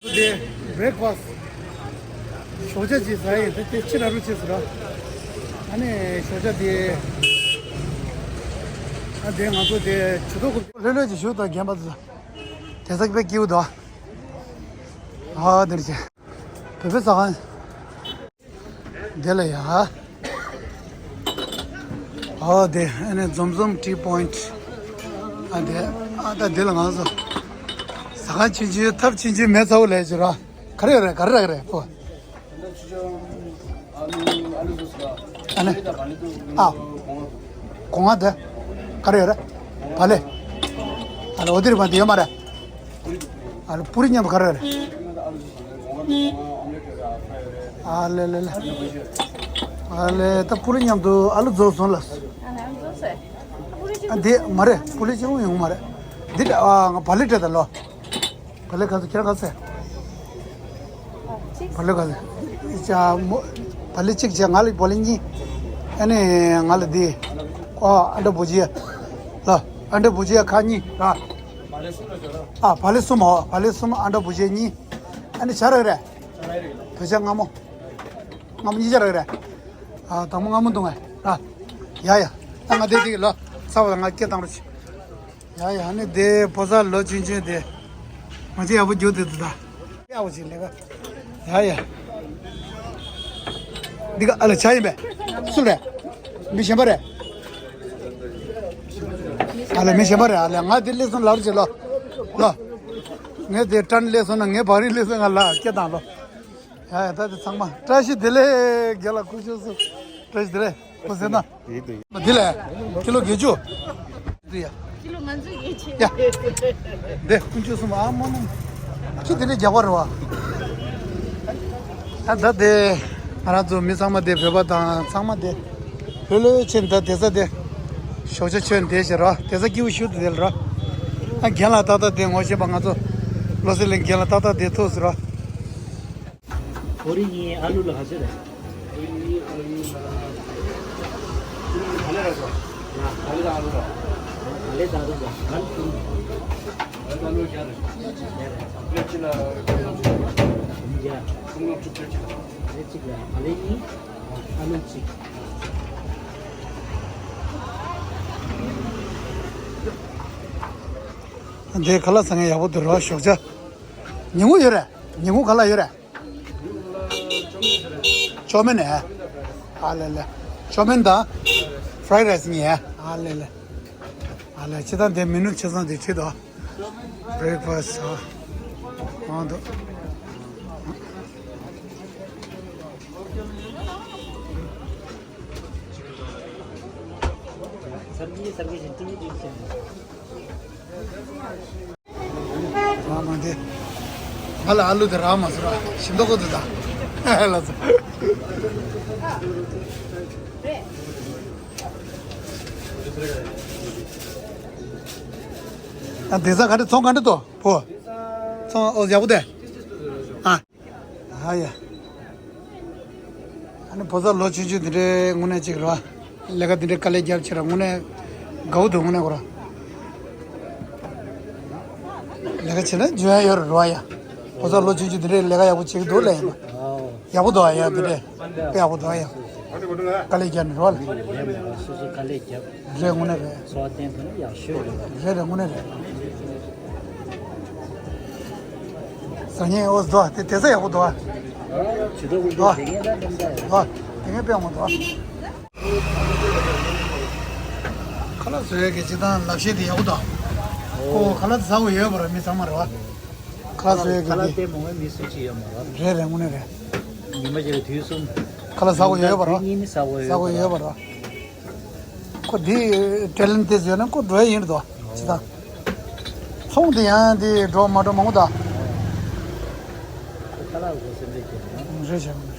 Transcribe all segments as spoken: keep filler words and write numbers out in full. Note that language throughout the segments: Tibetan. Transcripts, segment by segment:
དེ་བྷི་རེག་ཕ་སི། ཞོགས་ཇ་ཅིག་ཟ་ཡི་དེ་དེ་ཕྱི་ལ་རུ་ཆེ་ཟེར་ར། ཨ་ནི་ཞོགས་ཇ་དེ། ཨ་དེ་ང་ཚོ་དེ་ཇུས་གཏོགས་ཀུན་ལྷོད་ལྷོད་ཅིག་ཞུ་དང་རྒན་པ་ཚོ། དེ་ཟ་གི་པའི་སྐྱིད་པོ་འདུག་ཨ་དེར་ཆེ། བོད་པའི་ཟ་ཁང་། དེ་ལ་ཡ། ཨོ་དེ་ཨ་ནི་འཛོམས་འཛོམས་tea point། ཨ་དེ་ཨ་ད་དེ་ལ་ང་ཚོ་ཟ་ཁང་ཆུང་ཆུང་ཐབ་ཆུང་ཆུང་མེད་ཚ་བོ་ལས་བྱེད་ར། ག་རེ་རེད་ག་རེ་རེད་པོ། ཨ་ནི་ཨ་གོང་ང་དེ་ག་རེ་རེད། བ་ལེ། ཨ་ལ་འོ་དེ་རེད་པ་དེ་ཡོད་མ་རེད། ཨ་ལ་པུ་རི་མཉམ་དུ་ག་རེ་རེད། ཨ་ལེ་ལེ་ལེ། ཨ་ལེ་ད་པུ་རི་མཉམ་དུ་ཨ་ལུ་རྫོགས་སོང་ལ། ཨ་འདི་མ་རེད་པུ་རི་ཅི་ཡོང་མ་རེད། འདི་ཨ་ང་བ་ལི་སྤྲད་ད་ལོ། བ་ལི་ག་ཚོད་ཁྱེད་རང་ག་ཚོད། བ་ལི་ག་ཚོད། ཅ་མོ། བ་ལི་གཅིག་བྱས་ང་ལ་བ་ལི་གཉིས། ཨ་ནི་ང་ལ་འདི། ཨ་ཨ་འདྲ་བུ་ཅི། ལ། ཨ་འདྲ་བུ་ཅི་ཁ་གཉིས་ར། ཨ་བ་ལི་གསུམ་འོ་བ་ལི་གསུམ་ཨ་འདྲ་བུ་ཅི་གཉིས། ཨ་ནི་བྱ་ར་རེད། བོད་ཇ་མངར་མོ། སྔ་མོ་གཉིས་ཆ་རག་རེད། ཨ་དང་པོ་སྔ་མོ་འདུག་ངས་ར། ཡ་ཡ། ད་ང་དེ་དེ་ལོ་ཚ་བ་ལ་ང་སྐད་བཏང་རོགས་བྱེད། ཡ་ཡ་ཨ་ནི་དེ་ཕོ་གསར་ལོ་ཆུང་ཆུང་དེ། ང་ཅི་ཡག་པོ་རྒྱུག་དེ་དེ་ད། ཡག་པོ་ཅིག་ལས་ཀ་ཡ་ཡ། འདི་ག་ཨ་ལ་ཆ་ཡིན་པས། སུ་རེད། མི་གཞན་པ་རེད། ཨ་ལ་མི་གཞན་པ་རེད། ཨ་ལ་ང་དེ་སླེབས་སོང་ལབ་རོགས་བྱེད་ལོ། ལོ། ངས་དེ་ཏྲན་སླེབས་སོང་ན་ངས་བག་རིལ་སླེབས་སོང་ང་ལ་སྐད་བཏང་ལོ། ཡ་ཡ་ད་དེ་ཚང་མ་བཀྲ་ཤིས་བདེ་ལེགས་རྒན་ལགས་སྐུ་མཁྱེན་གསུམ་བཀྲ་ཤིས་བདེ་ལེགས་ཁོ་ཟེར་ན། དེ་ལས་ཀི་ལོ་བརྒྱད་ཅུ། དེ་ཡ། ཀི་ལོ་ང་ཚོའི་ཡེ་ཆེ། ཡ། དེ་དཀོན་མཆོག་གསུམ་ཨ་མ་ནི། ཁྱི་དེ་འདྲའི་རྒྱག་པ་རེད་བ། ད་ད་དེ། ང་རང་ཚོ་མི་ཚང་མ་དེ་བོད་པ་དང་ཚང་མ་དེ། ལྷོད་ལྷོད་ཕྱིན་ད་དེ་ས་དེ། ཞོགས་ཇ་མཆོད་དེ་བྱེད་རོགས་དེ་ས་སྐྱིད་པོ་ཞུ་དེ་དེ་ལ་རོགས། ཨ་རྒན་ལགས་ཏག་ཏག་དེ་ངོ་ཤེས་པ་ང་ཚོ། བློ་གསལ་གླིང་རྒན་ལགས་ཏག་ཏག་དེ་ཐུག་ཟེར་རོགས། ཕོ་རིགས་གཉིས་ཨ་ལུ་ལ་ག་ཚོད་རེད། ཕོ་རིགས་གཉིས་ཨ་ལུ་ལ། ཕོ་རིགས་ག་ལེ་ར་ཟོ། ཡ་ག་ལེ་དང་ཨ་ལུ་ར། ག་ལེ་དང་ཨ་ལུ་ཟོ། ག་ལེ་ཀུན། ག་ལེ་དང་ཨ་ལུ་བརྒྱ་རེད། བརྒྱ་རེད། ཕོ་རིགས་གཅིག་ལ་ཀུན་ཡང་བྱུང་། བརྒྱ། ཀུན་ཡང་བཅུ་བཅུ་གཅིག་ལ། ག་ལེ་གཅིག་ལ་ག་ལེ་གཉིས། ཨ་ལུ་གཅིག་འདི་ཁ་ལག་ཟ་མཁན་ཡག་པོ་འདུག་རོ་ཞོགས་ཇ། ཉིན་གུང་ཡོད་རེད། ཉིན་གུང་ཁ་ལག་ཡོད་རེད། ཅོ་མིན་ཨེ། ཨ་ལེ་ལེ། ཅོ་མིན་དང་། ཕ་རའི་རའི་སི་གཉིས་ཨེ། ཨ་ལེ་ལེ། ཨ་ལེ་ཅི་ད་འདི་མི་ནུ་ཆེ་ཚང་འདི་ཁྲིད་དོ། བྷི་རེག་ཕ་སི་ཨ། མང་དུ། སར་གི་སར་གི་ཞིག་ཏིང་ཏིང་ཞིག་རག་མ་དེ། ང་ལ་ཨ་ལུ་དེ་རག་མ་སོང་ར་ཞིམ་མདོག་ཁོ་དེ་ད། ལ་སོ། ཨ་དེ་ས་ག་འདྲ་ཚོང་ག་འདྲ་དོ་བོ། ཚོང་ཨོ་ཡག་པོ་དེ། ཨ། ཨ་ཡ། ཨ་ནི་ཕོ་གསར་ལོ་ཆུང་ཆུང་འདི་འདྲའི་དངོས་གནས་ཅིག་རེད་བ། ལས་ཀ་འདི་འདྲའི་དཀའ་ལས་རྒྱབ་ཕྱིར་དངོས་གནས་དགའ་བོ་འདུག་དངོས་གནས་ཁོ་རང་། ལས་ཀ་བྱེད་ན་འཇོན་ཡ་ཡོད་རེད་རེད་བ་ཡ། ཕོ་གསར་ལོ་ཆུང་ཆུང་འདི་འདྲའི་ལས་ཀ་ཡག་པོ་བྱེད་ཀྱི་འདུག་ལས་ཡིན་པ། ཡག་པོ་འདུག་ཨ་ཡ་འདི་འདྲའི། དཔེ་ཡག་པོ་འདུག་ཨ་ཡ། དཀའ་ལས་རྒྱབ་ནས་རེད་བ་ལ། སོ་སོ་དཀའ་ལས་རྒྱབ། རེད་དངོས་གནས་རེད། འཚོ་བ་བརྟན་ཐུབ་ན་ཡག་ཤོས་རེད། རེད་རེད་དངོས་གནས་རེད། ཟ་ཉེ་ཨོ་དོ་དེ་དེ་ས་ཡག་པོ་འདུག་ཨ། ཇུས་གཏོགས་ཀུན་དེ་ངས་ད་འདེམས་ས་ཡོད། ཨ། དེ་ངས་དཔེ་མོ་འདུག་ཨ། ཁ་ལག་བཟོ་ཡས་ཀྱི་སྤྱི་བཏང་ལག་ཤེས་དེ་ཡག་པོ་འདུག་ཨ། ཨོ་ཁ་ལག་ཟ་དགོས་ཡོད་པ་ར་མི་ཚང་མ་རེད་བ། ཁ་ལག་བཟོ་ཡས་ཀྱི་ཁ་ལག་དེ་ལྟད་མོ་བའི་མི་སུ་གཅིག་ཡོད་མ་རེད། རེད་རེད་དངོས་གནས་རེད། ཉི་མ་གཅིག་ལ་དུས་གསུམ། ཁ་ལག་ཟ་དགོས་ཡོད་པ་ར། དུས་གཉིས་ནི་ཟ་དགོས་ཡོད་པ་ར། ཁོ་འདི་ཊེ་ལེན་ཊི་དེ་བཟོས་ན་ཁོ་འགྲོ་ཡ་ཡིན་རེད་དོ། ཅི་ད། ཚོང་དེ་ཡང་དེ་འགྲོ་མ་འགྲོ་མང་པོ་ད། ཁོ་ཁ་ལག་བཟོ་སེམས་ཁྲལ་བྱེད་ན། རེད་བྱས་མ་རེད།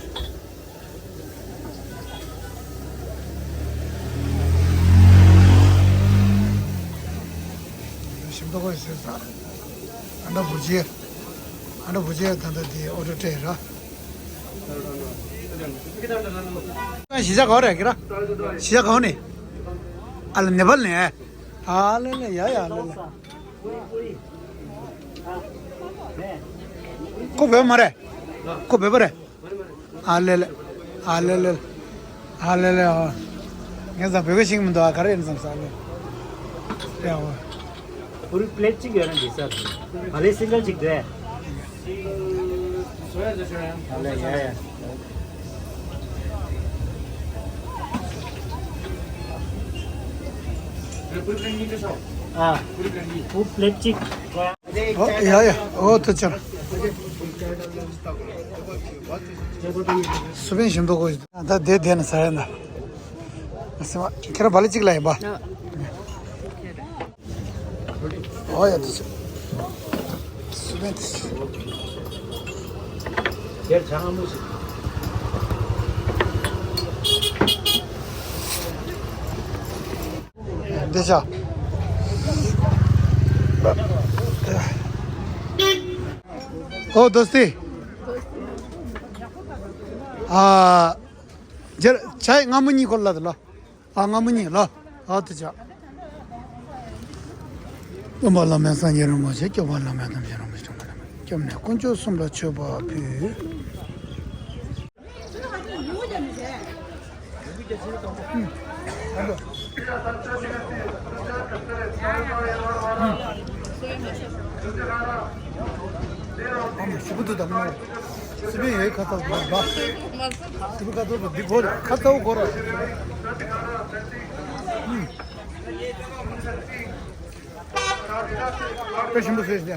ཞིམ་མདོག་ཁ་ཡི་ཟེར་ས། ཨ་འདྲ་བུ་ཅེ། ཨ་འདྲ་བུ་ཅེ་ད་ལྟ་དེ་ཨོ་ཏོ་སྤྲད་ར། གཞིས་ཆགས་ག་བ་རེད་ཀི་ར། གཞིས་ཆགས་ག་བ་ནས། ཨ་ལ་ནེ་པཱལ་ནས། ཨ་ལེ་ལེ་ཡ་ཡ་ལེ་ལེ། ཁོ་བོད་མ་རེད། ཁོ་བོད་པ་རེད། ཨ་ལེ་ལེ། ཨ་ལེ་ལེ། ཨ་ལེ་ལེ། ཨ། ངས་ཙང་བོད་པ་ཞིག་མི་འདུག་ཨ། ག་རེ་ཡིན་བསམ་ས་ལེ། ཡ་ཝ། ཕུལ་པི་ལེཊ་གཅིག་ཡོད་ན་འགྲིག་ས་རེད། ཨ་ལེ་སིང་གལ་གཅིག་དེ། ཨ་ལེ་ཡ་ཡ། ཨ། ཕུལ་པི་ལེཊ་གཅིག། ཨོ་ཡ་ཡ། ཨོ་ཐུགས་རྗེ་ཆེ། སུ་བན་ཞིམ་མདོག་གོ། ད་དེ་དེ་ནས་ཟ་ཡ་ན། ཁྱེད་རང་བ་ལི་གཅིག་ལ་ཡིན་པ། ཨོ་ཡ་དེ་ཚོ། སུ་བན་དེ་ཚོ། དེར་ཆང་ཨ་མོ་ཞིག་འདི་ཤ། ཨོ་དོ་སྟེ། ཨ། ཇར་ཆའི་སྔ་མོ་གཉིས་ཁོ་ལ་དེ་ལ། ཨ། སྔ་མོ་གཉིས་ལ། ཨ་དེ་ཆ། སྟོན་པ་བླ་མེད་སངས་རྒྱས་རིན་པོ་ཆེ། སྐྱོབ་པ་བླ་མེད་དམ་ཅན་རིན་པོ་ཆེ། སྐྱོབ་པ་བླ་མེད་སྐྱབས་གནས་དཀོན་མཆོག་གསུམ་ལ་མཆོད་པ་ཕུལ། ཨ་མ་ཞིབ་པོ་འདུག་དམ་མོ། སི་པན་ཡོད་ཁ་ཚ་གོ་ར། སི་པན་ཁ་ཚ་གོ་འདི་གོ་ར། ཁ་ཚ་གོ་ར། དཔེ་ཞིམ་པོ་བཟོས་ཤག་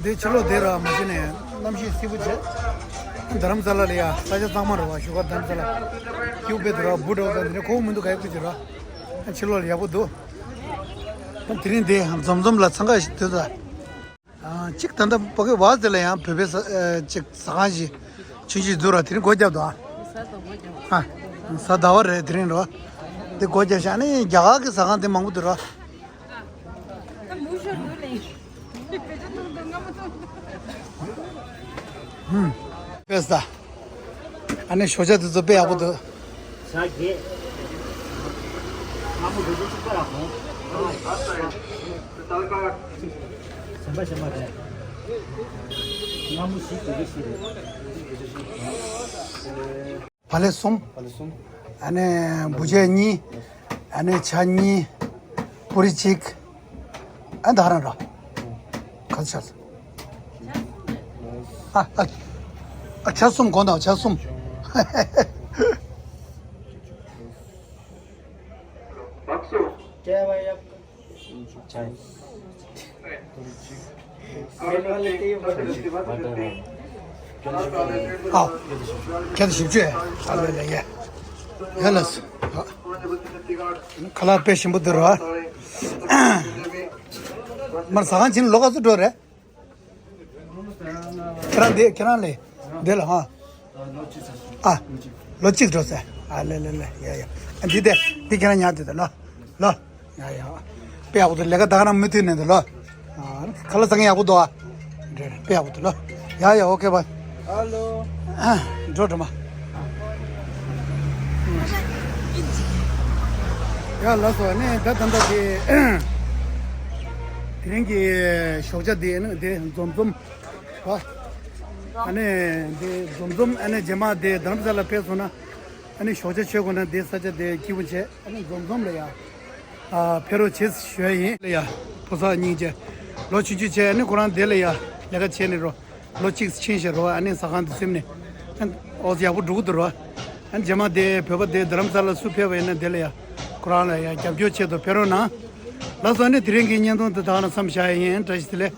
འདི་ཕྱི་ལོགས་དེ་ར་མ་གཞི་ནས་གནམ་གཤིས་བསིལ་པོ་བྱས། རྡ་རམ་ས་ལ་ལ་ཡ་ས་ཆ་གཙང་མ་རེད་བ། བཞུགས་སྒར་རྡ་རམ་ས་ལ། ཀིའུ་བེད་དུ་ར་འབུ་འདྲ་བོ་དང་དེ་ནས་ཁོག་མི་འདུག་ག་ཡ་ཁུ་ཅི་ར། ཕྱི་ལོགས་ལ་ཡག་པོ་འདུག་དེ་རིང་དེ་འཛོམས་འཛོམས་ལ་འཚང་ཁ་ཞིག་དུས་ད། གཅིག་ད་ལྟ་ཕ་གི་བ་དེ་ལ་ཡང་བོད་པའི་ས་ཨ་གཅིག་ཟ་ཁང་ཞིག་ཆུང་ཆུང་འདུག་ར། དེ་རིང་སྒོ་བརྒྱབ་འདུག་ཨ། ཨ། གཟའ་ཟླ་བ་རེད་དེ་རིང་རོ། དེ་སྒོ་བརྒྱབ་ཤག་ནི་རྒྱ་གར་གྱི་ཟ་ཁང་དེ་མང་པོ་འདུག་ར། ཧུམ། དཔེ་ཟ། ཨ་ནི་ཞོགས་ཇ་དེ་ཚོ་དཔེ་ཡག་པོ་འདུག་ཞག་བརྒྱད། སྔ་མོ་འགྲོ་རྒྱུ་གཅིག་པ་ལ་གོང་། སེམས་པ་ཞེ་མ་རེད། སྔ་མོ་ཞིག་འགྲོ་རྒྱུ་ཞིག་རེད། བ་ལེ་གསུམ། བ་ལེ་གསུམ། ཨ་ནི་འབུ་བྱེ་གཉིས། ཨ་ནི་ཇ་གཉིས། པུ་རི་གཅིག་ཨ་ད་རང་ར། ག་ཚོད་ཆགས་སོང་། ཨ་ཨ། ཨ་ཇ་གསུམ་གོང་དང་ཇ་གསུམ། ཨའོ། ཁྱེད་བཞི་བཅུ། ཨ་ལེ་ལེ་ཡ། ཡ་ལ་སོ། ཁ་ལག་དཔེ་ཞིམ་པོ་འདུག་ར། མར་ཟ་ཁང་ཕྱིན་ལོ་ག་ཚོད་འགྲོ་རེད། ཁྱེད་རང་འདི་ཁྱེད་རང་ལས་འདི་ལ་ཧ། ཨ། ལོ་གཅིག་འགྲོ་ཟེར། ཨ་ལེ་ལེ་ལེ་ཡ་ཡ། ཨ་འདི་དེ་འདི་ཁྱེད་རང་ཉར་དེ་དེ་ལོ། ལོ། ཡ་ཡ། དཔེ་ཡག་པོ་འདུག་ལས་ཀ་ད་ག་རང་མུ་མཐུད་ནས་འདུག་ལོ། ཨ། ཁ་ལག་ཟ་མཁན་ཡག་པོ་འདུག་ཨ། རེད་རེད་དཔེ་ཡག་པོ་འདུག་ལོ། ཡ་ཡ་ཨོ་ཁེ་བཱའི། ཧ་ལོ། ཨ། འགྲོ་འགྲོ་མ། ཡ་ལགས་སོ་ནས་ད་ད་ད་དེ། དེ་རིང་གི་ཞོགས་ཇ་དེ་ནི་དེ་འཛོམས་འཛོམས། ཨ་ནི་འདི་འཛོམས་འཛོམས་ཨ་ནི་རྗེས་མ་འདི་རྡ་རམ་ས་ལ་ཕེབས་སོང་ན་ཨ་ནི་ཞོགས་ཇ་མཆོད་དགོས་ན་འདི་ས་ཆ་འདི་སྐྱིད་པོ་བྱས་ཨ་ནི་འཛོམས་འཛོམས་ལ་ཡ། ཨ་ཕེབས་རོགས་བྱེད་ཞུ་ཡ་ཡིན་ལ་ཡ། ཕོ་གསར་སྙིང་རྗེ། ལོ་ཆུང་ཆུང་བྱས་ཨ་ནི་ཁོ་རང་འདི་ལ་ཡ་ལས་ཀ་བྱས་ནས་རོ། ལོ་གཅིག་ཕྱིན་བཞག་རོ། ཨ་ནི་ཟ་ཁང་དུ་སིམ་ནས་ཨ་ནི་ཨོ་ཡག་པོ་འགྲོ་གི་འདུག་རོ། ཨ་ནི་རྗེས་མ་འདི་བོད་པ་འདི་རྡ་རམ་ས་ལ་སུ་ཕེབས་པ་ཡིན་ན་འདི་ལ་ཡ་ཁོ་རང་ལ་ཡ་རྒྱབ་སྐྱོར་ཆེད་དུ་ཕེབས་རོགས་གནང་། ལགས་སོ། ཨ་ནི་དེ་རིང་གི་བརྙན་ཐུང་འདི་ད་ག་ནང་མཚམས་བཞག་ཡ་ཡིན། བཀྲ་ཤིས་བདེ་ལེགས།